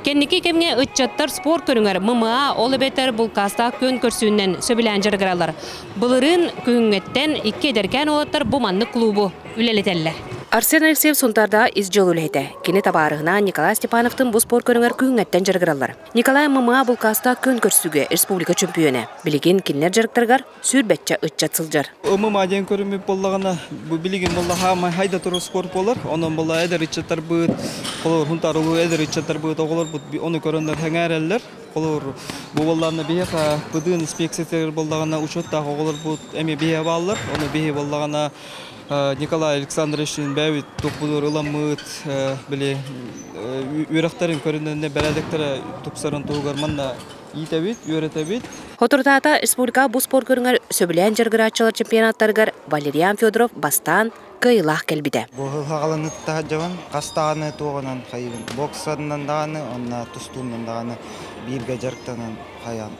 Кэнники кэмҥэ ыччаттар спорт көрүҥэр ММА, ол эбэтэр булкаастаах күөн көрсүүнэн сөбүлээн дьарыгыраллар. Былырыын күһүҥҥэттэн икки эдэркээн уолаттар бу маннык клубу үлэлэтэллэр. Арсен Алексеев Сунтаардаҕа ис дьыала үлэһитэ. Кини табаарыһынаан Николай Степановтыын бу спорт көрүҥэр күһүҥҥэттэн дьарыгыраллар. Николай ММА булкаастаах күөн көрсүүгэ республика чөмпүйүөнэ. Билигин кинилэр дьарыктарыгар сүүрбэччэ ыччат сылдьар. ММА диэн көрүммүт буоллаҕына, бу билигин буолла хаамай хайда турар спорт буолар. Онон буолла эдэр ыччаттарбыт, холобур, Сунтаар улуу эдэр ыччаттарбыт, оҕолорбут ону көрөннөр сэҥээрэллэр. Холобур, бу буоллаҕына биһиэхэ ПДН инспекциятыгар буоллаҕына учуоттаах оҕолорбут эмиэ биһиэхэ бааллар. Ону биһи буоллаҕына Николай Александровичтыын бэйэбит туппутугар ыламмыт, били үөрэхтэрин көрүнэннэр бэрээдэктэрэ тупсарын туһугар манна иитэбит, үөрэтэбит. Соторутааҕыта республикаҕа бу спорт көрүҥэр сөбүлээн дьарыгырааччылар чемпионаттарыгар Валериан Федоров бастаан кыайыылаах кэлбитэ. Бу саҕаланыыта дьон хас даҕаны туоҕунан хайыыбын боксанан даҕаны уонна тустуунан даҕаны бииргэ дьарыктанан хайаан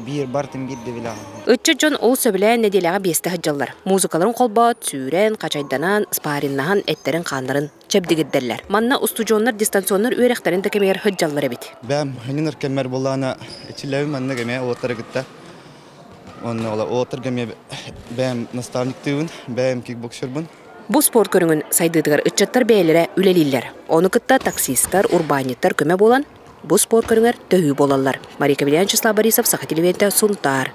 биир бартын биирдэ билэҕин. Ыччат дьон ол сөбүлээн нэдиэлэҕэ биэстэ сылдьаллар. Музыкаларын холбоот, сүүрэн, хачайданан, спарриннаһан эттэрин-хааннарын чэбдигирдэллэр. Манна устудьуоннар дистанционнар үөрэхтэрин да кэмигэр сылдьаллар эбит. Бэм ханньынар кэммэр буоллаҕына иччилээбин маннык эмиэ уолаттары кытта. Уонна уолаттарга эмиэ бэйэм наставниктыыбын, бэйэм кикбоксербун. Бу спорт көрүҥүн сайдыытыгар ыччаттар бэйэлэрэ үлэлииллэр. Ону кытта таксистар, урбаанньыттар көмө буолан, бу спорт көрүҥэр төһүү буолаллар. Мария Кабельян, Вячеслав Борисов, Саха телевидениетэ, Сунтаар.